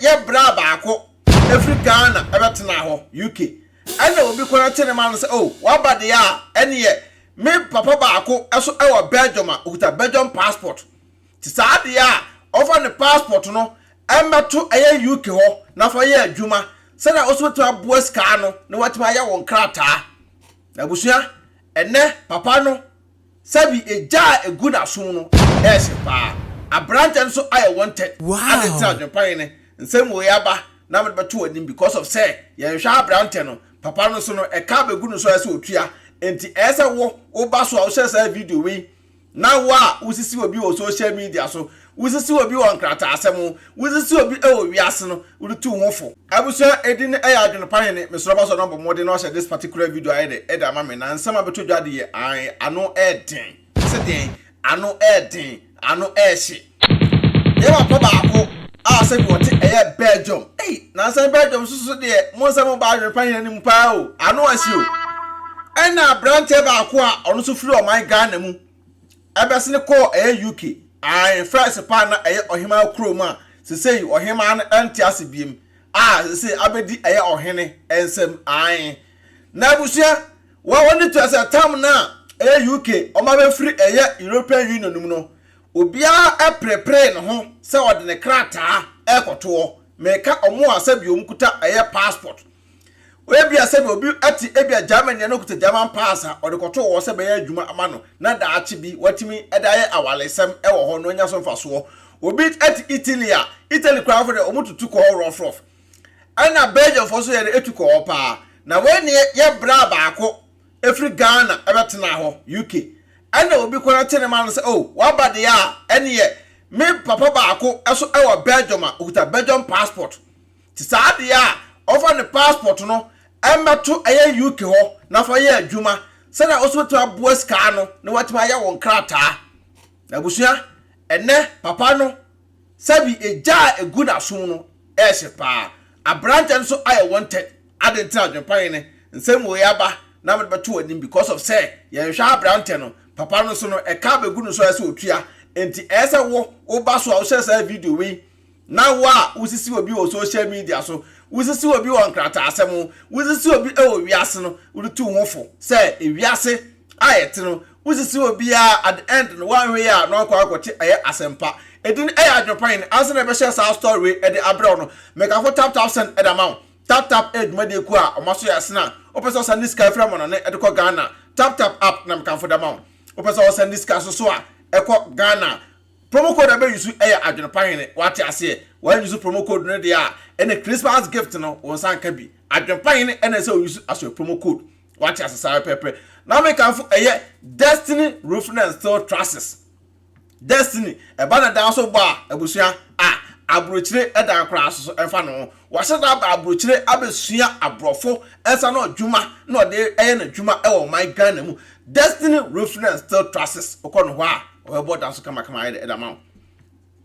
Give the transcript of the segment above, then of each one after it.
yɛ bra baako ɛfiri Ghana ɛbɛtena hɔ UK, ɛna obi kɔnɛte ne ma no sɛ, oh, waba deɛ a, ɛneɛ me papa baako ɛso ɛwɔ Belgium a okuta Belgium passport. Ti saa deɛ a, ɔfa ne passport no ɛmɛto ɛyɛ UK hɔ na fa yɛ adwuma sɛdeɛ ɔso bɛtumi aboa sika no na watumi ayɛ wɔn krataa. Na abusua, ɛnɛ papa no, sɛbi, egya a egu n'asom no ɛɛhye paa. Aberantɛ nso ayɛ wanted. Ade ntina adwempa ne nsɛm wɔ aba na mede bɛto anim because of sɛ yɛnhwɛ aberantɛ no, papa no so no, ɛka abɛgu no so a ɛsɛ otua. Nti ɛyɛ sɛ wo woba so a wohyɛ saa video wei na wo a wosisi obi wɔ social media so, wosisi obi wɔ nkrataasɛm, wosisi obi wɔ wiase no, wode tu ho fo. Abusua, edi ne ɛyɛ Adwene Hene. Mesrɛ ba so na bɔ mmɔden na wahyɛ this particular video ayɛ de ɛde ama me. Na nsɛm a bɛtɔ dwa de yɛ ano ɛɛden sɛ deɛn, ano ɛɛden, ano ɛɛhye. Yɛ papa baako a sɛ bi wɔte ɛyɛ Belgium. Ei, nansan Belgium soso deɛ, mo nsɛm ba Adwene Hene anim paa o, ano asi o. Ɛna aberanteɛ baako a ɔno nso firi ɔman Ghana mu ɛbɛsene kɔɔ ɛyɛ UK ae first paa na ɛyɛ ɔhemaa kurom a sesei ɔhemaa no ɛnte ase biem a sesei abɛdi ɛyɛ ɔhene nsɛm ae. Na abusua, wɔn wɔn tua sɛ tam na ɛyɛ UK ɔmo abɛfiri ɛyɛ European Union mu no, obiara ɛprepare ne ho sɛ ɔde ne krataa ɛkɔtoɔ. Mɛka ɔmo a sɛbi ɔmo kuta ɛyɛ passport. Ebia sɛbi obi ɛte ebia Germany ɛna okuta German pass a ɔde kɔto wɔ sɛ bɛyɛ adwuma ama no na daakye bi watumi ɛde ayɛ awalesɛm ɛwɔ hɔ na onya so mfasoɔ. Obi ɛte Italy a, Italy koraa fo deɛ, ɔmo tutu kɔ hɔ rɔfrɔf. Ɛna Belgium fo so yɛ de etu kɔ hɔ paa. Na wɔn ne yɛ bra baako efiri Ghana ɛbɛtena hɔ UK, ɛna obi kɔnɛte ne ma no sɛ, oh, waba deɛ a, ɛneɛ me papa baako ɛso ɛwɔ Belgium a okuta Belgium passport. Ti saa deɛ a, ɔfa ne passport no ɛmɛto ɛyɛ UK hɔ na fa yɛ adwuma sɛdeɛ ɔso bɛtumi aboa sika no na watumi ayɛ wɔn krataa. Na abusua, ɛnɛ papa no, sɛbi, egya a egu n'asom no ɛɛhye paa. Aberantɛ nso ayɛ wanted. Ade ntina adwempa ne nsɛm wɔ aba na mede bɛto anim because of sɛ yɛnhwɛ aberantɛ no, papa no so no, ɛka abɛgu no so a ɛsɛ otua. Nti ɛyɛ sɛ wo woba so a wohyɛ saa video wei na wo a wosisi obi wɔ social media so, wosisi obi wɔ nkrataasɛm, wosisi obi wɔ wiase no, wode tu ho fo sɛ ewiase a yɛte no, wosisi obiara, at the end no, woanhwɛ yi a na wakɔ akɔte ɛyɛ asɛmpa. Ɛdi no ɛyɛ Adwempa Hene. Ansa na ɛbɛhyɛ saa story wei ɛde abrɛw no, mekafo Tap Tap Send ɛde ama wo. Tap Tap ɛyɛ dwumadie ku a ɔma so yɛ asene a wopɛ sɛ ɔsend ne sika afiri amɔnɔne ɛde kɔ Ghana. Tap Tap app na mekamfo de ama wo. Wopɛ sɛ ɔsend ne sika so so a ɛkɔ Ghana, promo code a bɛyi so ɛyɛ Adwenepa Hene. Wate aseɛ? Wɔn use promo code no deɛ a, ɛne Christmas gift no wɔn nsa nka bi. Adwenepa Hene ɛna ɛsɛ oyi so aso promo code. Wate ase saa pɛpɛ? Na mekamfo ɛyɛ Destiny Roofing and Steel Trusses. Destiny ɛba na dan so bɔ a, abusua a aburokyire ɛdan koraa so so ɛfa ne ho. Wahyɛ da aba aburokyire abɛsua aborɔfo ɛnsa na ɔdwuma na ɔde ɛyɛ n'adwuma ɛwɔ ɔman Ghana mu. Destiny Roofing and Steel Trusses, wokɔ no hɔ a, ɔbɛbɔ dan so kamakama ayɛ de ɛda ma wo.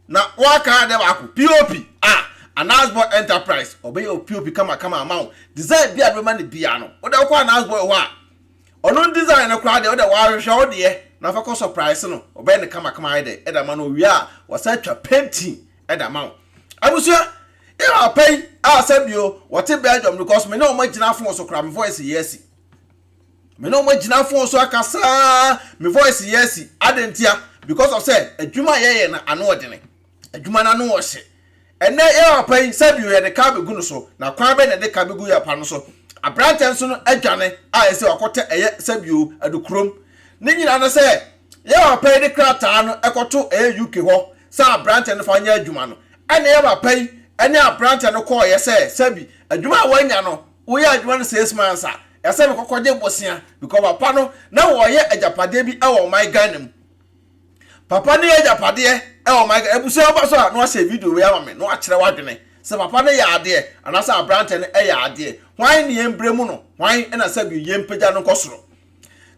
Na waka adeɛ baako, POP a Anasboy Enterprise ɔbɛyɛ o POP kamakama ama wo. Design bi a bɛma no bia no, wode wokɔ Anasboy hɔ a, ɔno design no koraa deɛ, wode wahwehwɛ wo deɛ na fa kɔ surprise no, ɔbɛyɛ no kamakama ayɛ de ɛda ma no. Owie a, wɔsan twa painting ɛda ma wo. Abusua, yɛ papa yi a sɛbio wɔte Belgium, because me ne wɔn agyina phone so koraa, me voice yɛ asi. Me ne wɔn agyina phone so akasaa, me voice yɛ asi. Ade ntia? Because of sɛ adwuma a yɛyɛ no ano ɔdene, adwuma no ano ɔhye. Ɛnɛ yɛ papa yi, sɛbio yɛde ka bɛgu no so. Na kwan bɛ na yɛde ka bɛgu yɛ papa no so? Aberantɛ nso no adwane a ɛsɛ wakɔtɛ ɛyɛ sɛbio adukurom. Ne nyinaa no sɛ yɛ papa yi de krataa no ɛkɔto ɛyɛ UK hɔ sɛ aberantɛ no fa nyɛ adwuma no, ɛna yɛ papa yi ɛne aberantɛ no kɔɔyɛ sɛ sɛbi adwuma a wanya no, woyɛ adwuma no 6 months a, ɛsɛ mekɔkɔgye bosea, because papa no na wɔyɛ agyapadeɛ bi ɛwɔ ɔman Ghana mu. Papa no yɛ agyapadeɛ ɛwɔ ɔman Ghana. Abusua, woba so a na wahyɛ video wei ama me na wakyerɛ w'adwene sɛ papa no yɛ adeɛ anaasɛ aberantɛ no ɛyɛ adeɛ. Hwan ne yɛn brɛ mu no, hwan ɛna sɛbi yɛn mpagya no nkɔ soro?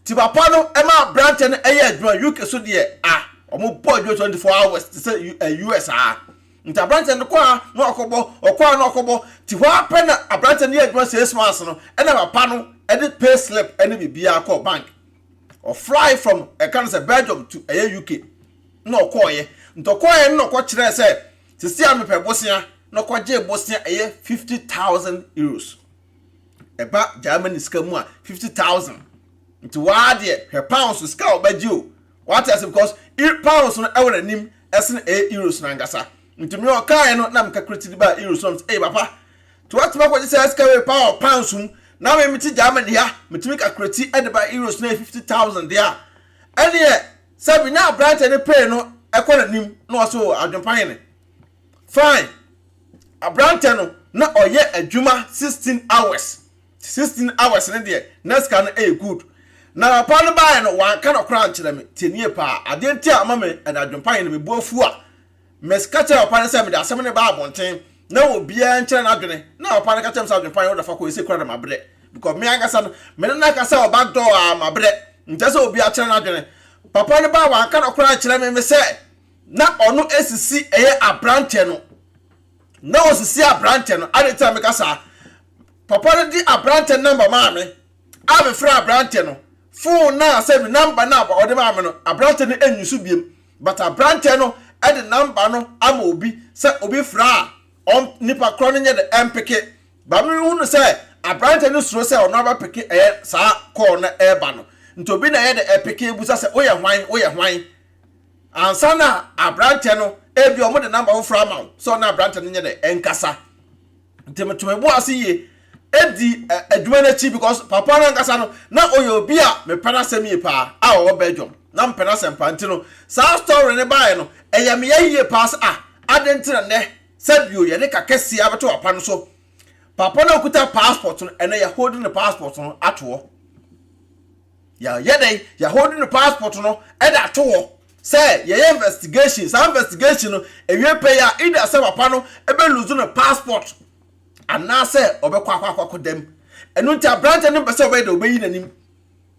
Ti papa no ɛma aberantɛ no ɛyɛ adwuma UK so deɛ a, wɔn bɔ adwuma 24 hours te sɛ US a. Nti aberantɛ no kɔ a na wakɔbɔ, ɔkɔ a na wakɔbɔ. Ti hɔ apɛ na aberantɛ no yɛ adwuma 6 months no, ɛna papa no ɛde pay slip ɛne biribiara kɔ bank. Ɔfly from ɛka no sɛ Belgium to ɛyɛ UK na ɔkɔɔyɛ. Nti ɔkɔɔyɛ no na ɔkɔkyerɛɛ sɛ sisi a mepɛ bosea. na ɔkɔgyee bosea ɛyɛ €50,000. Ɛba Germany sika mu a, 50,000. Nti waa deɛ, hwɛ pounds sika a ɔbɛgye o. Wate ase? Because pounds no ɛwɔ n'anim ɛsene ɛyɛ euros no ankasa. Nti me ɔkaeɛ no na meka kura ti de baa euros no, ɛyɛ papa. Nti watumi akɔgye sɛ sika wei paa wɔ pounds mu na me mete Germany ha, metumi calculate ɛde ba euros no yɛ 50,000 deɛ a, ɛneɛ sɛbi na aberante ne pay no ɛkɔ n'anim na ɔsɛ o adwempa hene. Fine, aberante no na ɔyɛ adwuma 16 hours. 16 hours ne deɛ, na sika no ɛyɛ good. Na papa no baeɛ no, wanka no koraa nkyerɛ me. Tie nie paa, adeɛ nti a ama me ɛna adwempa hene me bu afu a mesika kyerɛ papa no sɛ mede asɛm no ba abɔnten na obiara nkyerɛ n'adwene, na papa no ka kyerɛ me sɛ, "Adwempa hene, wode fa kɔ ɛsɛ kura de mabrɛ," because me ankasa no me ne no akasa wɔ back door a mabrɛ nkyɛ sɛ obiara kyerɛ n'adwene. Papa no baa, wanka no koraa nkyerɛ me sɛ na ɔno esisi ɛyɛ aberanteɛ no, na osisi aberanteɛ no. Ade tí a meka saa, papa no di aberanteɛ number maa me a mefrɛ aberanteɛ no phone na sɛ mi number na ɔde maa me no, aberanteɛ no enyi so biem, but aberanteɛ no ɛde number no ama obi sɛ obi frɛ a, ɔn nipa korɔ no nyɛ de ɛmpick ba. Mi hu no sɛ aberanteɛ no suro sɛ ɔno aba pick ɛyɛ saa call no ɛɛba no, nti obi na ɛyɛ de ɛpick ebusa sɛ, "Woyɛ hwan? Woyɛ hwan?" Ansa na aberanteɛ no ebi ɔmo de number foforɔ ama wo sɛ ɔno aberanteɛ no nyɛ de ɛnkasa. Nti metome bo ase yie edi adwuma n'akyi because papa no ankasa no na ɔyɛ obi a mepɛ n'asɛm yie paa a ɔwɔ Belgium, na mepɛ n'asɛm paa. Nti no saa story ne baeɛ no, ɛyɛ me yɛ yie paa sɛ, ah, ade nti na nnɛ sɛ bio yɛde ka kɛseɛ abɛto papa no so. Papa no okuta passport no, ɛnɛ yɛ holding ne passport no ato hɔ. Yɛyɛ dɛ yɛ holding ne passport no ɛde ato hɔ sɛ yɛyɛ investigation. Saa investigation no ewie pɛ yɛ a, either sɛ papa no ebe lose ne passport anaasɛ ɔbɛkɔ akɔ dɛm. Ɛno nti aberante no mpɛ sɛ ɔbɛyɛ dɛ ɔbɛyi n'anim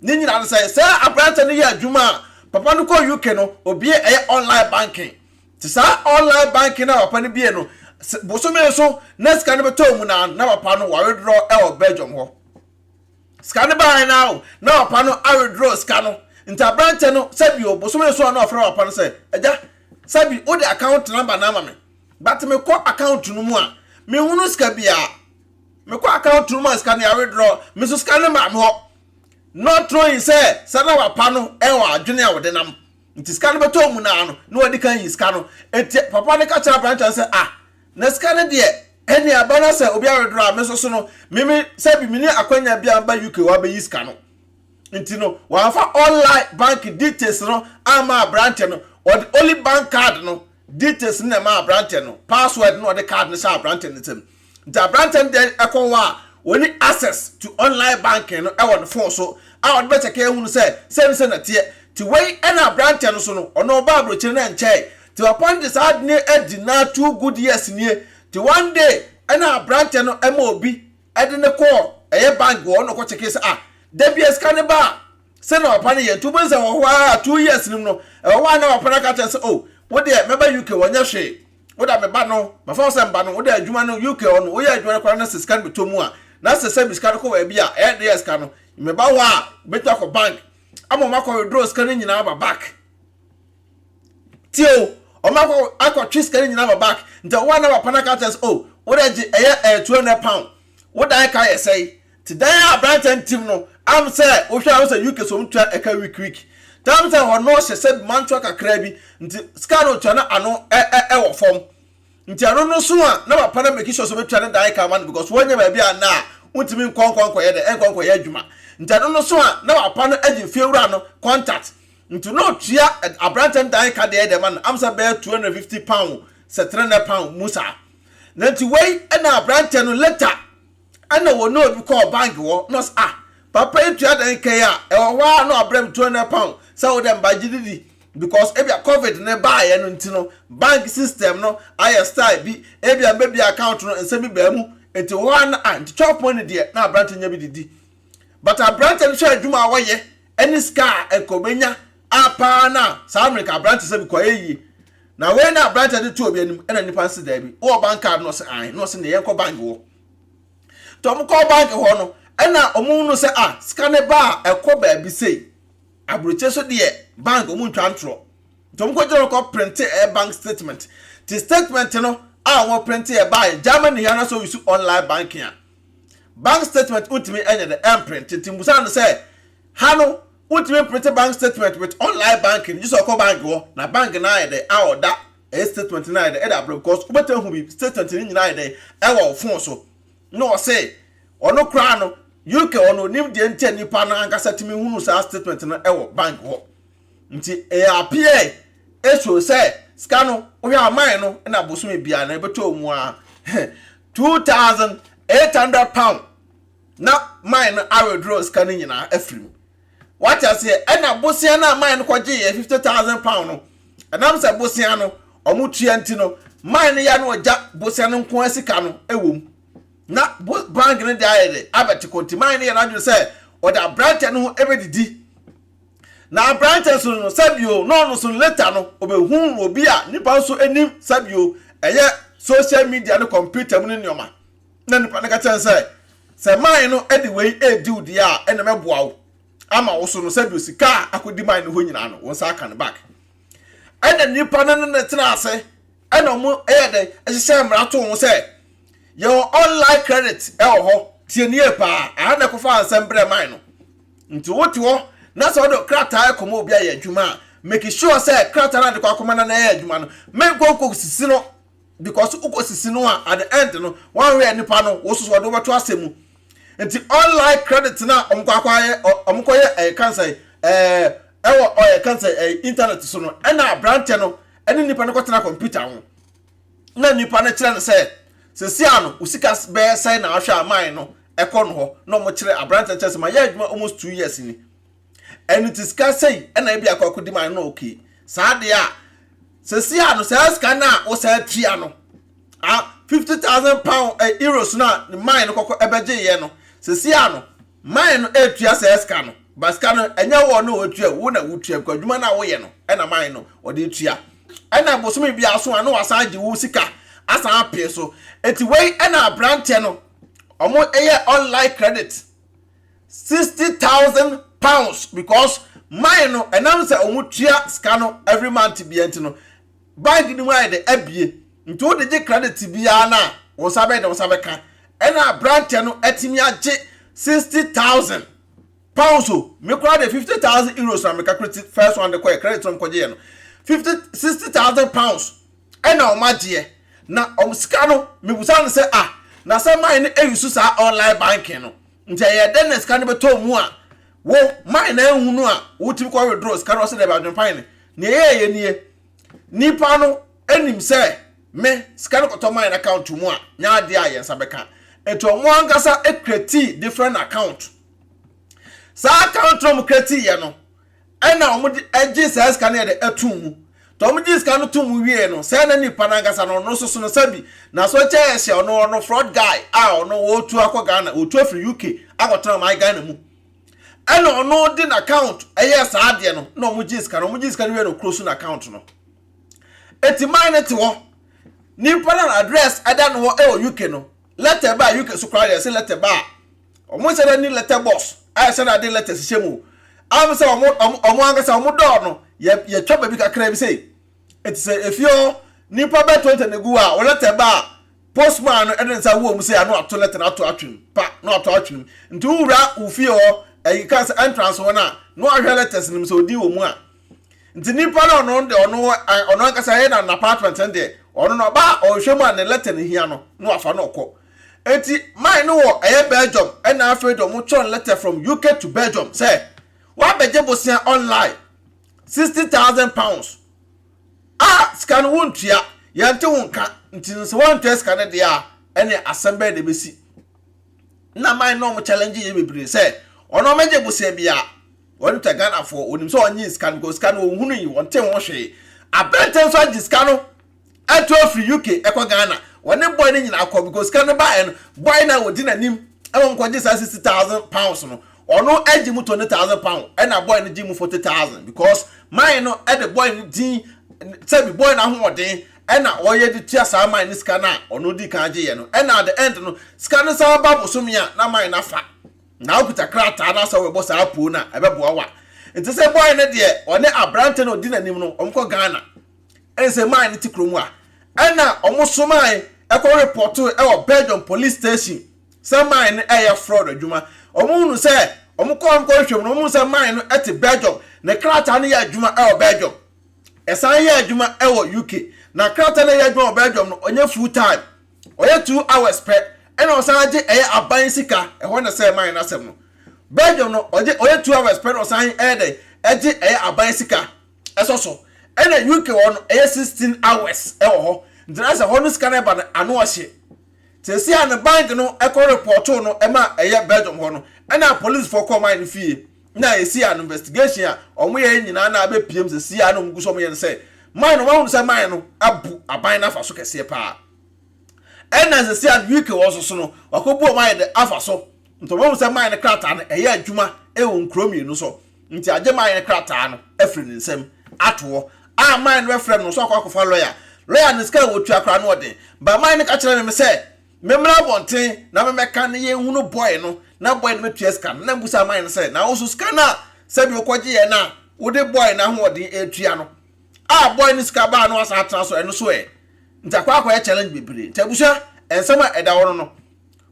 ne nyinaa no sɛ aberante no yɛ adwuma a papa no kɔ UK no, obie ɛyɛ online banking. Te saa online banking a papa no bie no, bosome so na sika no bɛtɔ mu na papa no wawithdraw ɛwɔ Belgium hɔ. Sika no baa na o na papa no awithdraw sika no. Nti aberante no, sɛbi o, bosome so a na ɔfrɛ papa no sɛ, "Agya, sɛbi wode account number na ama me, but mekɔ account no mu a, mehunu sika biara. Mekɔ account no mu a, sika no yɛawithdraw me so, sika no maa me hɔ." Not knowing sɛ na papa no ɛwɔ adwene a wɔde nam nti sika no bɛtɔ mu naa no na wɔde kan yi sika no. Eti papa no ka kyerɛ aberante no sɛ, "Ah, na sika no deɛ, ɛne aba no sɛ obi awithdraw a, me nso so no mimi sɛbi mini akwanya bi a mba UK wa bɛyi sika no." Nti no wɔamfa online bank details no ama aberante no, ɔde only bank card no details no na ɛma aberante no, password no ɔde card no hyɛ aberante no nsam. Nti aberante no deɛ, ɛkɔ hɔ a wɔni access to online banking no ɛwɔ ne phone so a ɔde bɛkyɛkɛ ehunu sɛ sɛni sɛ nɛteɛ. Ti wei ɛna aberante no so no, ɔno ɔba aburokyire na nkyɛn ti papa no de saa ade ne adi na 2 good years nie. Ti one day ɛna aberante no ɛma obi ɛde ne kɔɔ ɛyɛ bank wɔ ɔno kɔ kyɛkɛ sɛ, ah, dabi, sika ne ba a sɛ na papa no yɛ. Nti wobɛhu sɛ wɔ hɔ a 2 years nim no, ɛwɔ hɔ a na papa no aka kyerɛ sɛ, "Oh, wo deɛ, mɛba UK, wɔnyɛ hwee. Wo da meba no, mafa wo sɛ mba no, wode adwuma no UK hɔ no, woyɛ adwuma no koraa na sɛ sika no bɛtɔ mu a, na sɛ sika no kɔ baabi a ɛyɛ de yɛ sika no, meba hɔ a, bɛtumi akɔ bank ama ɔmo akɔ withdraw sika no nyinaa ba back." Tie o, ɔmo akɔtwe sika no nyinaa ba back. Nti wɔn a na papa no aka kyerɛ sɛ, "Oh, wode gye ɛyɛ £200, wo dan ka yɛ sɛe." Ti dan a aberante ntim no am sɛ wohwɛ a sɛ UK so ɔmo ɛka week week tam sɛ hɔ no hyɛ sɛ mantoa kakra bi, nti sika no otua no ano ɛ ɛ ɛwɔ fam. Nti ɛno no so a na papa no make sure sɛ ɔbɛtua ne dan ka ama no because wɔnyɛ baabi a na a wontumi nkɔ nkɔyɛ dɛ ɛnkɔ nkɔyɛ adwuma. Nti ɛno no so a na papa no agye fie wura no contact, nti na otua aberante no dan ka deɛ dɛm no am sɛ bɛyɛ £250 sɛ £300 mu saa. Na nti wei ɛna aberante no later ɛna wɔn ne obi kɔɔ bank hɔ na ɔsɛ, "Ah, papa yi tua dan kɛn a ɛwɔ hɔ a na ɔbrɛ mi £200 sɛ wɔde mba gye didi," because ebia COVID ne baayɛ no nti no, bank system no ayɛ style bi, ebia mbɛbi account no nsɛm bi baa mu. Nti hɔ a na ah, nti chop money deɛ na aberante nya bi didi, but aberante no hwɛ adwuma a wɔyɛ ɛne sika a nka obenya a paa na saa Amerika aberante sɛ bi kɔ ayɛ yie. Na wei na aberante de to obi anim ɛna nipa nsi daabi, wɔ bank card no, ɔsɛ ae, na ɔsɛ ne yɛn kɔ bank wɔ. Nti ɔmo kɔ bank hɔ no, ɛna ɔmo nu sɛ, ah, sika ne ba a ɛkɔ baabi sei. Aburokye so deɛ, bank ɔmo ntwa ntorɔ. Nti ɔmo kɔ gyina hɔ kɔ print ɛyɛ bank statement. Ti statement no a a wɔn print yɛ baa Germany ha na so use online banking a, bank statement ntumi ɛnyɛ dɛ ɛmprint. Nti mbusa no sɛ ha no wotumi print bank statement with online banking, gye sɛ ɔkɔ bank hɔ na bank na ayɛ dɛ a ɔda ɛyɛ statement na ayɛ dɛ ɛda abrɛ, because wobɛtɛ hu bi statement ne nyinaa ayɛ dɛ ɛwɔ wo phone so. Na ɔse ɔno koraa no UK ɔno onim deɛ nti a nipa no ankasa tumi hunu saa statement no ɛwɔ bank hɔ. Nti ɛyɛ appear eso sɛ sika no wohwɛ aman no na bosome biara na ɛbɛtɔ mu a £2,800 na man no awithdraw sika no nyinaa afiri mu. Wate aseɛ? Ɛna bosia no a man no kɔgye yɛ £50,000 no, ɛnam sɛ bosia no ɔmo tua nti no, man no yɛ no ɔgya bosia no nko sika no ɛwɔ mu na bank no de ayɛ de abɛte kɔ. Nti man no yɛ n'adwene sɛ ɔde aberanteɛ no ho ɛbɛdidi na aberanteɛ nso no sɛbio na ɔno nso later no ɔbɛhu obi a nipa nso anim sɛbio ɛyɛ social media ne computer mu ne nneɛma, na nipa no ka kyɛn sɛ man no ɛde wei ɛredi wo deɛ a, ɛna mɛboa wo ama wo so no sɛbio sika a akɔdi man no hɔ nyinaa no wɔn nsa aka no back. Ɛna nipa no ne tena ase, ɛna ɔmo ɛyɛ dɛ ɛhyehyɛ mmara to ho sɛ yɛwɔ online credit ɛwɔ hɔ. Tie nie paa, aha na ɛkɔfa nsɛm brɛ man no. Nti wote hɔ na sɛ ɔde krataa ɛkɔmɔ obi ayɛ adwuma a, make sure sɛ krataa no ade kɔ akɔma na ɛyɛ adwuma no, menkɔ nkɔ sisi no, because wokɔ sisi no a, at the end no wɔn nipa no wo soso ɔde wobɛto asɛm mu. Nti online credit na ɔmo kɔ akɔ ayɛ, ɔmo kɔ yɛ ɛyɛ kansa ɛwɔ ɔyɛ kansa ɛyɛ internet so no, ɛna aberanteɛ no ɛne nipa no kɔtena computer ho na nipa no kyerɛ no sɛ sisi ano osika bɛyɛ sɛn na ahwɛ aman no ɛkɔ no hɔ, na ɔmo kyerɛ aberanteɛ kyerɛ sɛ ma yɛ adwuma almost 2 years ni, ɛno ti sika sɛyi ɛna ebi akɔ akɔdi man no. Okay, saa deɛ a sisi ano saa sika no a wosan tua no a £50,000 euros na ne man no kɔkɔ ɛbɛgye yɛ no, sisi ano man no etua saa sika no ba sika no ɛnyɛ wɔ no otua, wo na wotua, because adwuma no a woyɛ no ɛna man no ɔde tua. Ɛna bosome bi aso a na wasan agye wo sika asan apee so. Eti wei ɛna aberanteɛ no ɔmo ɛyɛ online credit £60,000, because man no ɛnam sɛ ɔmo tua sika no every month bia nti no bank no mu ayɛ de abie, nti wode gye credit biara na wɔn nsa bɛyɛ de wɔn nsa bɛka. Ɛna aberanteɛ no ɛtumi agye £60,000 o. Me koraa de €50,000 na me calculate first one de kɔ yɛ credit no kɔgye yɛ no £60,000 ɛna ɔmo agyeɛ. Na ɔmo sika no mebusa no sɛ, ah, na sɛ man no eyi so saa online banking no nti ɛyɛ dɛ na sika no bɛtɔ mu a wo man na ehu no a wotumi kɔ withdraw sika no? Ɔsɛ dɛ adwempan no nea ɛyɛ yɛ nie, nipa no anim sɛ me sika no kɔtɔ man account mu a nya adeɛ a yɛn nsa bɛka, nti ɔmo ankasa ecreate different account. Saa account no ɔmo create yɛ no ɛna ɔmo de ɛgye saa sika no yɛ de ɛto mu. Tɔ ɔmo gye sika no to mu wie no sɛ na nipa n'ankasa no ɔno soso no sɛbi na so kyɛ ɛhyɛ ɔno fraud guy a ɔno wɔtu akɔ Ghana, wɔtu afiri UK akɔtena ɔman Ghana mu, ɛna ɔno de n'account ɛyɛ saa adeɛ no na ɔmo gye sika no. Ɔmo gye sika no wie no close n'account no. Eti man no te hɔ, nipa no address ɛda no hɔ ɛwɔ UK no, letter ba UK so koraa yɛ sɛ letter ba a ɔmo nhyɛ dɛ ni letter box a yɛhyɛ dɛ ade letter hyehyɛ mu am sɛ ɔmo ankasa ɔmo dɔɔ no yɛ yɛtwa baabi kakra bi sɛ eti sɛ efie hɔ nipa bɛ 20 ne gu a wɔ letter ba a, postman no ɛde nsa wɔ mu sɛ ano ato letter no ato atwene pa na ato atwene mu. Nti wowura wo fie hɔ ɛyi ka sɛ entrance hɔ no a na wahwɛ letters no mu sɛ odi wɔ mu a. Nti nipa no ɔno de ɔno ankasa ɛyɛ na n'apartment no deɛ ɔno no ɔba ɔhwɛ mu a ne letter no hia no na wafa no ɔkɔ. Nti man no wɔ ɛyɛ Belgium, ɛna afei de ɔmo twɛn letter from UK to Belgium sɛ wabɛgye bosia online £60,000 a sika no wontua, yɛnte wo nka. Nti sɛ wɔntua sika no deɛ a, ɛne asɛm bɛyɛ na ebesi na man no ɔmo challenge yɛ bebree sɛ ɔno ɔmɛgye bosia bi a wɔn tɛ Ghanafoɔ onim sɛ ɔnye sika no because sika no ohunu yi wɔn te ho hwee. Aberante nso agye sika no ɛto afiri UK ɛkɔ Ghana, wɔne boy no nyinaa kɔ because sika no baeɛ no, boy no a wɔdi n'anim ɛwɔ nkɔgye saa £60,000 no, ɔno agye mu £20,000 ɛna boy no gye mu 40,000, because man no ɛde boy no din sɛbi boy no ahoɔden ɛna ɔyɛ de tua saa man no sika no a ɔno di kan agye yɛ no. Ɛna at the end no sika no san ba bosome a na man no afa na okuta krataa na sɛ wɔbɔ saa po no a ɛbɛboa wa. Nti sɛ boy no deɛ ɔne aberante no ɔdi n'anim no ɔmkɔ Ghana, ɛne sɛ man no te kurom a Ɛna ɔmo somae ɛkɔ repɔtoo ɛwɔ Belgium police station sɛ man no ɛyɛ fraud adwuma. Ɔmo hunu sɛ ɔmo kɔɔ ɔmo kɔ hwehwɛ mu no, ɔmo hunu sɛ man no ɛte Belgium, ne krataa no yɛ adwuma ɛwɔ Belgium. Ɛsan yɛ adwuma ɛwɔ UK. Na krataa no ɛyɛ adwuma wɔ Belgium no, ɔnyɛ full time. Ɔyɛ 2 hours pɛ, ɛna ɔsan gye ɛyɛ aban sika. Ɛhɔ na sɛ man no asɛm no. Belgium no, ɔgye ɔyɛ 2 hours pɛ na ɔsan ɛyɛ dɛ ɛgye ɛyɛ aban sika ɛsɔ so. Ɛna UK hɔ no, ɛyɛ 16 hours ɛwɔ hɔ. Nti na sɛ hɔ no sika no ɛba no, ano ɔhye. Sɛsi a ne bank no ɛkɔ report no ɛma ɛyɛ Belgium hɔ no, ɛna policefoɔ kɔɔ man no fie na esi a no investigation a ɔmo yɛ nyinaa na abɛpiem. Sɛsi a na ɔmo gu so ɔmo yɛ no sɛ man no, wɔn ahunu sɛ man no abu aban n'afa so kɛseɛ paa. Ɛna sɛsi a UK wɔ so so no, wakɔbu ɔmo ayɛ dɛ afa so. Nti ɔmo ahunu sɛ man no krataa no ɛyɛ adwuma ɛwɔ nkuro mmienu so, nti agye man no krataa no afiri ne nsam atoɔ a man no bɛfrɛ no so akɔ akɔfa lawyer. Lawyer no, sika a wɔtua koraa no ɔden ba. Man no ka kyerɛ me sɛ memmra abɔnten na memmɛka ne yɛnhunu boy no, na boy no bɛtua sika no. Na mbusa man no sɛ, na wo so sika no a sɛbi wokɔgye yɛ no a wode boy no ahoɔden ɛtua no a, boy no sika baa no wasan atena so, ɛno so ɛ? Nti akɔ akɔyɛ challenge bebree. Nti abusua, nsɛm a ɛda hɔ no,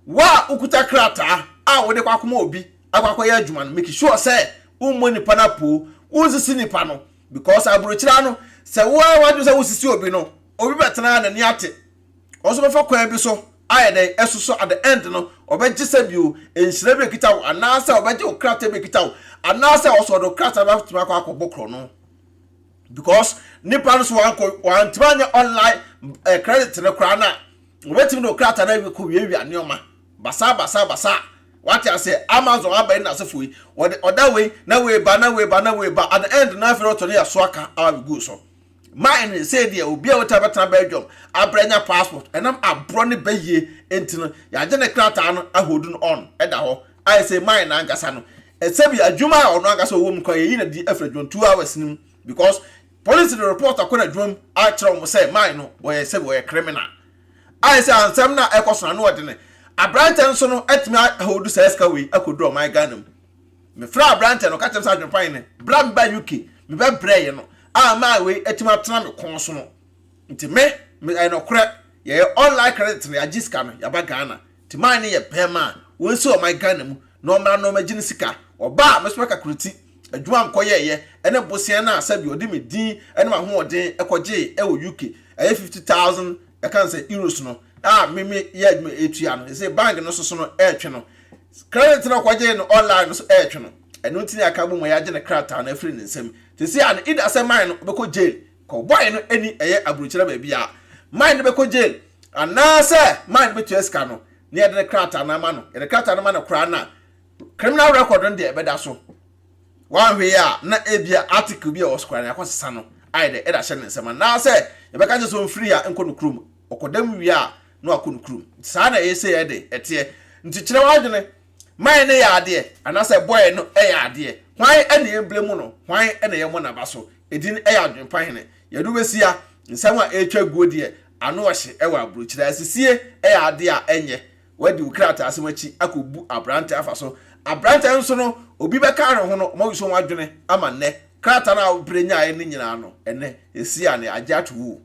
wo a wokuta krataa a wode kɔ akɔma obi akɔ akɔyɛ adwuma no, make sure sɛ wommɔ nipa no apoo, wonsisi nipa no, because aburokyira no, sɛ wo a wadwo sɛ wosisi obi no, obi bɛtena n'ani ate, ɔnso bɛfa kwan bi so ayɛ dɛn ɛsoso. At the end no, ɔbɛgye sɛ bio nhyira bi ekita wo, anaasɛ ɔbɛgye wo krataa bi ekita wo, anaasɛ ɔsɔ ɔde wo krataa bi atumi akɔ akɔbɔ korɔ no, because nipa no so wankɔ wantumi anyɛ online credit no koraa na wɔbɛtumi de wo krataa no akɔ wiawia nneɛma basa basa basa. Wate ase? Amazon aba yi n'asefo yi, wɔde ɔda wei na wei ba na wei ba na wei ba. At the end na afei ɔtɔ ne yɛ so aka a gu so man no sɛ deɛ obi a wɔta bɛtena Belgium abrɛ nya passport ɛnam aborɔ ne bɛyie. Nti no yɛagye ne krataa no ahodu no on ɛda hɔ ayɛ sɛ man n'ankasa no ɛsɛbi adwuma a ɔno ankasa ɔwɔ mu kwan yɛyi na di afiri adwuma 2 hours nim, because police de report akɔ n'adwuma mu akyerɛ wɔn sɛ man no wɔyɛ sɛbi wɔyɛ criminal. Ayɛ sɛ ansɛm no a ɛkɔ so na ano ɔde ne aberantɛ nso no atumi ahodu saa sika wei akɔduru ɔman Ghana mu. Mefrɛ aberantɛ no, ɔka kyerɛ me sɛ adwempan ne bra meba UK mebɛbrɛ yɛ no a maa wei atumi atena me kɔn so no. Nti me ɛyɛ nokorɛ, yɛyɛ online credit no, yɛagye sika no, yɛaba Ghana. Nti man no yɛ bɛrima a wɔnsi ɔman Ghana mu na ɔmmra na ɔmmɛgye ne sika. Ɔbaa a me so mɛkakuroti adwuma nkɔyɛɛyɛ ɛne bosea no a sɛbi ɔde me din ɛne m'ahoɔden ɛkɔgyee ɛwɔ UK, ɛyɛ 50,000 ɛka sɛ euros no a meme yɛ adwuma ɛtua no. Ɛsɛ bank no soso no ɛretwe no, credit no ɔkɔgyee no online no so ɛretwe no. Ɛno nti ne aka bɔ mu a yɛagye ne krataa no afiri ne nsam te sɛ a no ida sɛ man no bɛkɔ jail kɔbɔe no ani ɛyɛ aburokyerɛ baabi a man no bɛkɔ jail, anaasɛ man no bɛtua sika no na yɛde ne krataa no ama no. Yɛde krataa no ma no koraa no a, criminal record no deɛ ɛbɛda so. Wanhwɛ yi a, na ebia article bi a ɛwɔ so koraa no yɛakɔsesa no ayɛ dɛ ɛde ahyɛ ne nsam, anaasɛ yɛbɛka kyerɛ sɛ ɔmfiri ha nkɔ no kurom. Ɔkɔdam wie a na wakɔ no kurom. Saa na ɛyɛ sɛ ɛde ɛteɛ. Nti kyerɛ w'adwene, man no yɛ adeɛ anaasɛ boy no yɛ adeɛ? Hwan ɛna yɛmblɛ mu no? Hwan ɛna yɛmmɔ n'aba so? Ɛdin ɛyɛ Adwempa Hene. Yɛde wobɛsia nsɛm a ɛretwa guo deɛ, ano ɔhye ɛwɔ aburokyire. Asisie ɛyɛ adeɛ a ɛnyɛ wadi wo krataa asɛm akyi akɔbu aberante afa so. Aberante nso no, obi bɛka ne ho no, ɔma wi so wɔn adwene ama nnɛ krataa no a wopere nyaeɛ no nyinaa no, ɛnɛ ɛsi a ne agye ato wo.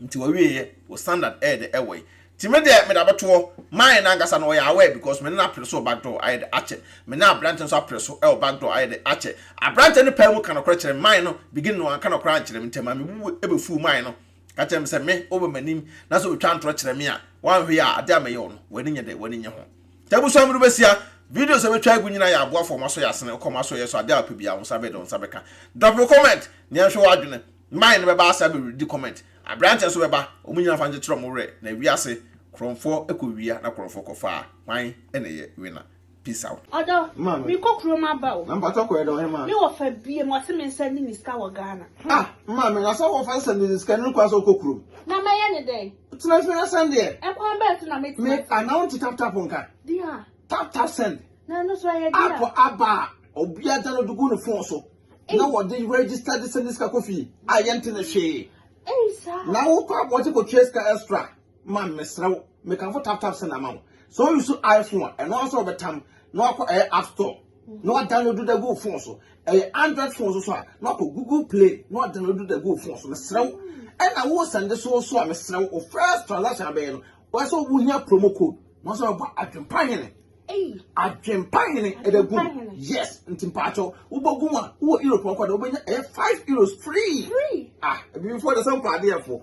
Nti wɔwieɛ wɔ standard ɛyɛ de ɛwɔ yi. Nti me deɛ, mede abɛtoɔ man no ankasa no ɔyɛ aware, because me ne no apere so wɔ back door ayɛ de akyɛ. Me ne aberante nso apere so ɛwɔ back door ayɛ de akyɛ. Aberante no paa mu ka nokorɛ kyerɛ me. Man no begin no anka nokorɛ ankyerɛ me, nti ɛma me bu ɛbɛfuu man no. Ka kyerɛ me sɛ me wobɛ m'anim na sɛ wotwa ntorɔ kyerɛ me a, woanhwɛ yi a, ade a mɛyɛ wo no, w'ani nyɛ dɛ, w'ani nye ho. Nti abusua, mede wobɛsia video sɛ bɛtwa agu nyina yɛ aboafoɔ ma so yɛ asene wokɔ ma so yɛ so ade a wopɛ biara wo nsa bɛyɛ dɛ, wo nsa bɛka. Drop your comment na yɛnhwɛ w'adwene. Man no bɛba ase abɛredi comment, aberante nso bɛba. Wɔn nyinaa fa nkyekyerɛ wɔn werɛ na wiase korɔmfoɔ kɔ wia na korɔmfoɔ kɔfa a, hwan na ɛyɛ winner? Peace out. Ɔdɔ, mekɔ kurom aba o. Na mpatɔ kɔ ɛdɔ ɔhema. Me wɔfa bie mu ɔse me nsa ni ne sika wɔ Ghana. Ah, maame, na sɛ wɔfa sɛ ne sika no kwan sɛ ɔkɔ kurom. Na mɛyɛ ne dɛn? Tena fie na sɛn deɛ. Ɛkwan bɛɛ so na metena. Me ana wo nte tap tap nka. Dia. Tap tap send. Na ɛno so ɛyɛ dia. App aba a obiara da no de gu ne phone so. Na wɔde register de send sika kɔ fie a yɛnte ne hwee. Ei saa. Na wokɔ abɔnten kɔtua sika extra ma mesrɛ wo, mekamfo tap tap send ama wo. Sɛ woyi so iPhone a, ɛno ara sɛ wɔbɛtam na wakɔ ɛyɛ App Store na wadownload da gu phone so. Ɛyɛ Android phone so so a, na wakɔ Google Play na wadownload da gu phone so. Mesrɛ wo. Ɛna wo sɛnde so so a mesrɛ wo, wo first transaction abɛyɛ no, wɔyɛ sɛ wohia promo code. Na wɔsɛ wɔbɔ Adwempa Hene. Adwempa Hene ɛda gu mu. Yes, nti mpaakyɛw, wobɔ gu mu a, wowɔ Europe nkɔ de wobɛnya ɛyɛ €5 free. Free. Ah, ebibifoɔ de sɛ mpa adeɛ fo.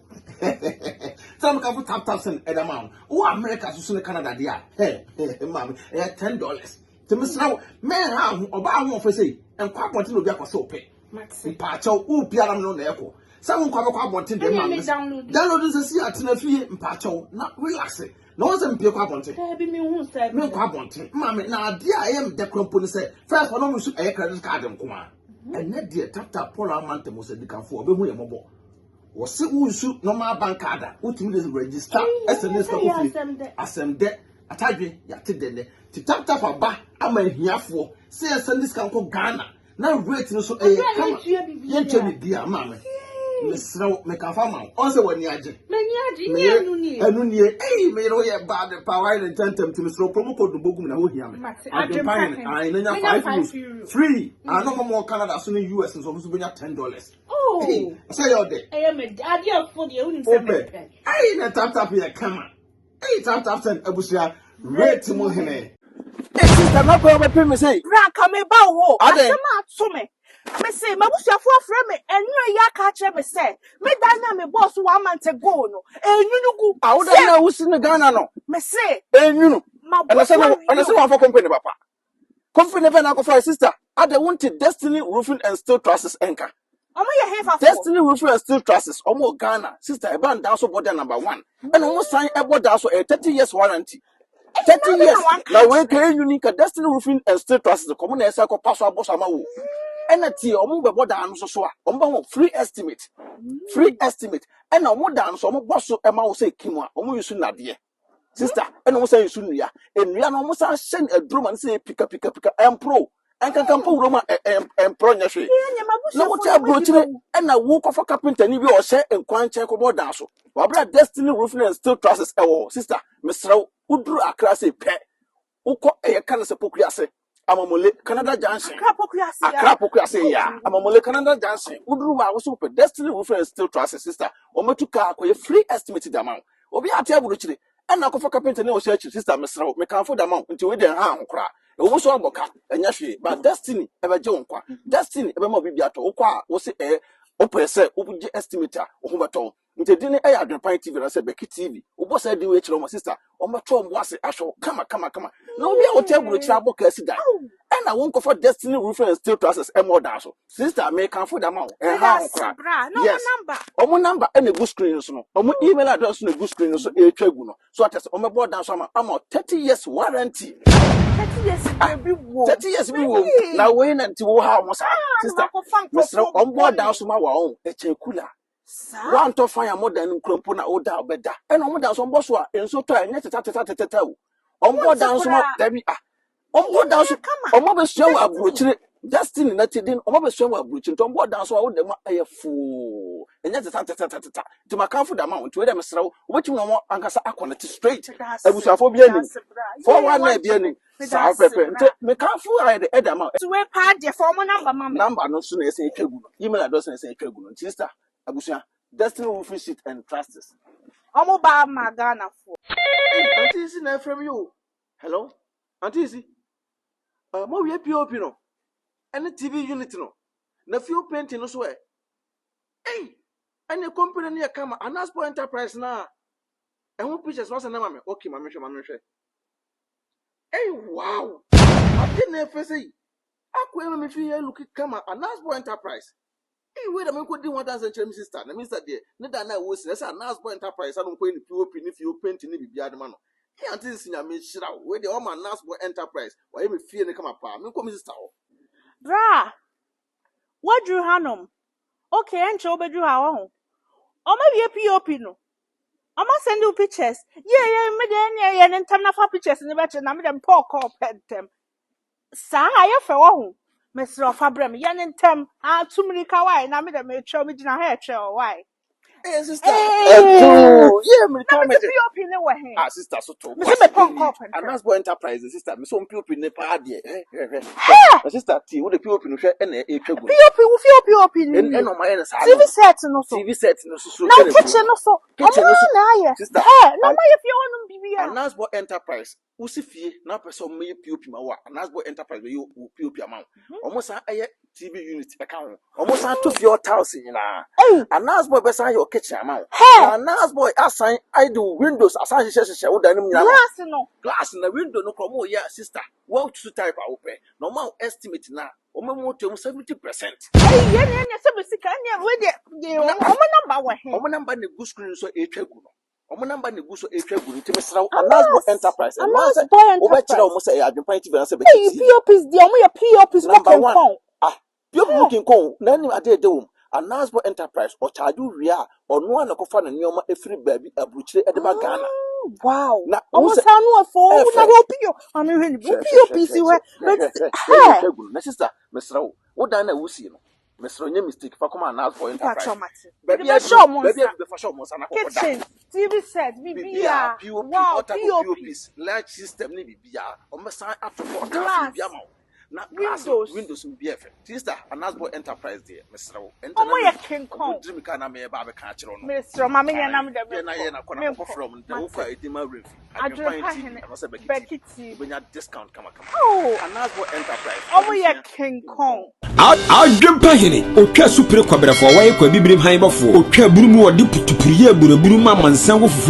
Sɛ meka fo tap tap send ɛda ma wo. Wowɔ America so so ne Canada deɛ a, hɛ, maame, ɛyɛ $10. Nti mesrɛ wo, mɛnha ho, ɔbaa ho ɔfɛ sei, nkɔ abɔnten na obi akɔsɛ wo pɛ. Mpaakyɛw, wo biara no na ɛkɔ. Sɛ wo nkɔ abɛkɔ abɔnten deɛ maame. Download nsɛ si atena fie mpaakyɛw na relax. Na wɔn sɛ mpie kɔ abɔnten. Menkɔ abɔnten. Maame, na adeɛ a ɛyɛ me dɛ kora mpo ne sɛ, first ɔno nso ɛyɛ credit card nko a. Ɛnɛ deɛ tap tap Paul Amante mo sɛ dikanfo ɔbɛhu yɛ mmɔbɔ. Wɔse wo nsu normal bank card a wotumi de register ɛsɛ ne sika kɔ fie. Asɛm dɛ atadwe yɛate dɛnɛ. Ti tap tap aba ama ahiafoɔ sɛ yɛsɛ ne sika nkɔ Ghana. Na rate no so ɛyɛ kama. Yɛntua biribiara maame. Mesrɛ wo mekafa ma wo. Ɔn sɛ w'ani agye. M'ani agye. Nyɛ ɛnu nie. Ɛnu nie. Ei me yere woyɛ bad paa wayɛ ne ntɛntɛm nti mesrɛ wo promo code no bɔ gu mu na ho hia me. Adwempa hene. Ae na nya €5 free. Ano ɔmo wɔ Canada so ne US nso ɔmo nso bɛnya $10. Oh. Sɛ yɛ ɔdɛ. Ɛyɛ me adeɛ fo deɛ wonim sɛ mepɛ. Ei na tap tap yɛ kama. Ei tap tap send abusua rate mu hene. Ei sister na kwan bɛpem me sei. Bra ka me ba wo asɛm a ato me. Me se m'abusuafo afrɛ me ɛnura yi aka akyerɛ me sɛ me dan na me bɔɔ so 1 month ago no enwunu gu. Ah, wo dan na wusi ne Ghana no. Me se. Enwunu. Ɛna sɛ ɛna sɛ wɔafa company papa. Company bɛn na akɔfa sister. Ada wonte Destiny Roofing and Steel Trusses enka. Ɔmo yɛ hefa fo. Destiny Roofing and Steel Trusses ɔmo wɔ Ghana. Sister ɛba ndan so bɔ dan number 1. Ɛna ɔmo san ɛbɔ dan so ɛyɛ 30 years warranty. 30 years na wei ka enwuni ka Destiny Roofing and Steel Trusses kɔmo na ɛsɛ akɔpa so abɔ so ama wo. Ɛna tie, ɔmo bɛbɔ dan no so so a ɔmo bɛ ho free estimate. Free estimate. Ɛna ɔmo dan no so ɔmo bɔ so ɛma wo sɛ kim a ɔmo yi so nnadeɛ. Sister, ɛna ɔmo san yi so nnua. Nnua no ɔmo san hyɛ aduro ma no sɛ pika pika pika ɛmpro. Ɛnkankan mpo wura mu a ɛmporɔ nyɛ hwee. Na wote aburokyire ɛna wo kɔfa carpenter ni bi a ɔhyɛ nkwan nkyɛn kɔbɔ dan so. Wabra Destiny Roofing and Steel Trusses ɛwɔ hɔ. Sister, mesrɛ wo, woduru Accra sɛ pɛ, wokɔ ɛyɛ ka no sɛ Pokuase, Amamole, Canada Junction. Accra Pokuase ya. Amamole Canada Junction. Woduru hɔ a woso wopɛ Destiny Roofing and Steel Trusses sister. Wɔmɛtu kaa akɔyɛ free estimate dama wo. Obi ate aburokyire ɛna akɔfa carpenter ne ɔhyɛ akyiri. Sister, mesrɛ wo, mekamfo dama wo. Nti wei deɛ nha ho koraa. Ɛwɔ mu so abɔ ka ɛnyɛ hwee, but Destiny ɛbɛgye wo nkwa. Destiny ɛbɛma obi bi atɔ. Wokɔ a wo se ɛyɛ wopɛ sɛ wogye estimate a wo ho bɛtɔ wo. Nti din no ɛyɛ Adwenpan TV na sɛ Bɛki TV. Wobɔ saa din wei kyerɛ wɔn sister, wɔn bɛtɔ wɔn bo ase ahwɛ wo kama kama kama. Na obi a wote aburokyire abɔ kaa si dan. Ɛna wɔn nkɔfa Destiny Roofing and Steel Trusses ɛmɔ ɔdan so. Sister, mekamfo dama wo. Ɛnha ho koraa. Yes. Ɔmo number ɛna egu screen so no. Ɔmo email address no egu screen so ɛretwa gu no. So atɛ sɛ ɔmo bɛbɔ ɔdan so ama 30 years warranty. 30 years bi wɔ. 30 years bi wɔ. Na wei na nti wo ha ɔmo saa. Sister, mesrɛ ɔmo bɔ ɔdan so ma wa ɔn ɛkyɛn kula. Wantɔ fan a mo dan no nkura mpo na woda ɔbɛda. Ɛna ɔmo dan so ɔmo bɔ so a nsuo tɔ a ɛnyɛ teta teta teta o. Ɔmo bɔ dan so ma dabi ah. Ɔmo bɔ dan so ɔmo abɛsua wɔ aburokyire. Destiny na ti din ɔmo abɛsua wɔ aburokyire nti ɔmo bɔ dan so a woda mu ɛyɛ foo. Ɛnyɛ teta teta teta. Nti makamfo da ma wo nti wei dɛ mesrɛ wo wobɛtumi na ɔmo ankasa akɔ ne ti straight. Abusuafoɔ bi anim. 419 bi anim. Saa pɛpɛ nti mekamfo ayɛ de ɛda ma wo. Wei paa deɛ fa ɔmo number ma me. Number no so na ɛsɛ etwa gu no. Email address na ɛsɛ etwa gu no. Nti sister, abusua, Destiny Roofing Sheet and Trusses. Ɔmo ba ama Ghana fo. Auntie Isi na ɛfrɛ mi o. Hello, Auntie Isi. Mo wie POP no ɛne TV unit no na fuel painting no so ɛ. Ei, ɛne company no yɛ kama Anaspo Enterprise na ɛho pictures no asɛ na ma me. Okay, ma me hwɛ, ma me hwɛ. Ei, wow. Ade na ɛfɛ sɛ yi. Akɔ ɛma me fi yɛ look kama Anaspo Enterprise. Ei, wei da me nkɔ di ho adanse nkyerɛ me sister. Na me sister deɛ, ne da na ɛwɔ si na sɛ Anaspo Enterprise ano nkɔ yɛ ne POP ne fuel painting ne biribiara de ma no. Ei, Auntie Isi, Nyame nhyira wo. Wei deɛ ɔma Anaspo Enterprise. Wayɛ me fie ne kama paa. Me nkɔ me sister hɔ. Bra, waduru hanom. Okay, ɛnkyɛ wobɛduru ha wɔ ho. Ɔmo awie POP no. Ɔmo asend wo pictures. Yie yɛ me deɛ ɛne yɛ ne ntɛm na fa pictures ne bɛkyerɛ na me deɛ mpɛ ɔkɔɔ pɛ ntɛm. Saa ayɛ fɛ wɔ ho. Mesrɛ ɔfa brɛ me yɛ ne ntɛm. Ah, tu mirika wae na me deɛ metwɛ me gyina ha ɛtwɛ wɔ wae. Hey, sister. Ɛto yɛ Na mirika mese mɛgye. POP ne wɔ he? Ah, sister so to. Mese mepɔ nkɔ pɛntɛm. Anasbo Enterprise, sister. Me so POP ne paa deɛ. Hwɛ hwɛ. Hɛ! Na sister ti wo de POP no hwɛ ɛna ɛtwa gu no. POP wo fie POP no Ɛn nie. ɛna ɔmo ayɛ no saa TV no. set no so. TV set no so so Na wo ɛna gu. kitchen no so. Ɔmo Kitchen no so. na ayɛ. Sister. Hɛ! Na ɔmo ayɛ fie hɔnom biribiara. Anasbo Enterprise wosi fie na apɛ sɛ ɔmo yɛ POP ma wo a, Anasbo Enterprise bɛyɛ wo POP ama wo. Ɔmo san ɛyɛ TV unit ɛka ho. Ɔmo san to fie hɔ tiles nyinaa. Ei! Anasbo bɛsan ayɛ wo kitchen ama wo. Hɛ! Na Anasbo asan ayɛ de wo windows asan hyehyɛ hyehyɛ wo dan no mu nyinaa ama wo. Glass no. Glass na window no kɔ ɔmo yɛ, sister, wɔn type a wopɛ na ɔmo a estimate na ɔmo mu to mu 70%. Ei, yɛn ne sɛ bɛ sika ɛne wei deɛ deɛ Na ɔmo number wɔ he? Ɔmo number na egu screen so etwa gu no. Ɔmo number na egu so etwa gu no, nti mesrɛ wo, Anasbo Anas. Enterprise ɛno Anas sɛ Boy wobɛkyerɛ Enterprise. ɔmo sɛ ɛyɛ Adwempa TV na sɛ bɛkyi Ei, TV. POPs deɛ ɔmo yɛ POPs mo Number one. kenkɔn. Ah, POP mu Hɛ! kinkɔn na anim ade ɛda wɔm. Anasbo Enterprise ɔkyaagye wie a, ɔno a na kɔfa ne nneɛma efiri baabi aburukyire ɛde ba Ghana. Wow. Na wo Ɔmo sɛ sa ano ɛfɔ na ɛfɛ. wɔ PO. Maame hwɛ ni wo Hwɛ hwɛ POP hwɛ si hwɛ hɔ. hwɛ But hwɛ hwɛ hwɛ hɛ! etwa gu no. Na sister, mesrɛ wo, wo dan na wusie no, mesrɛ wo, nyɛ mistake fa kɔma Anasbo Enterprise. Mpatwɔ mate. Mede Baabi bɛhyɛ adu ɔmo baabi nsa. adu bɛfa hyɛ ɔmo nsa na kɔkɔ da. Kitchen, TV set, Biribiara biribiara. POP, Wow, all type of POP. POPs, light system ne biribiara. Ɔmo ato hɔ tiles Glass, biribiara ma wo. Na glass windows. Windows bi ɛfɛ. Sister, Anasbo Enterprise deɛ, mesrɛ wo. Ɛnta Ɔmo na yɛ me kinkɔn. ɔmo diri mi kaa na meyɛ ba abɛka akyerɛ wo no. Mesrɛ ma menyɛ Aye. nam dɛ Yɛ na menkɔ. yɛ na kɔ na kɔkɔ Menkɔ. frɛ ɔmo nti wokɔ Mate. a ɛdi ma remfi. Adwempa Adwempa TV Hene. anaasɛ Bɛki TV. Becky TV. Wobɛnya discount kamakama. Oh, Anasbo Enterprise. ɔmo yɛ Abusua kinkɔn. Adwempa Hene otwa supere kwabrɛfoɔ a wɔyɛ kwa bibirim han bɔfoɔ otwa aburu mu wɔde putupuru yɛ aburaburu ma amansan wɔ fufuo.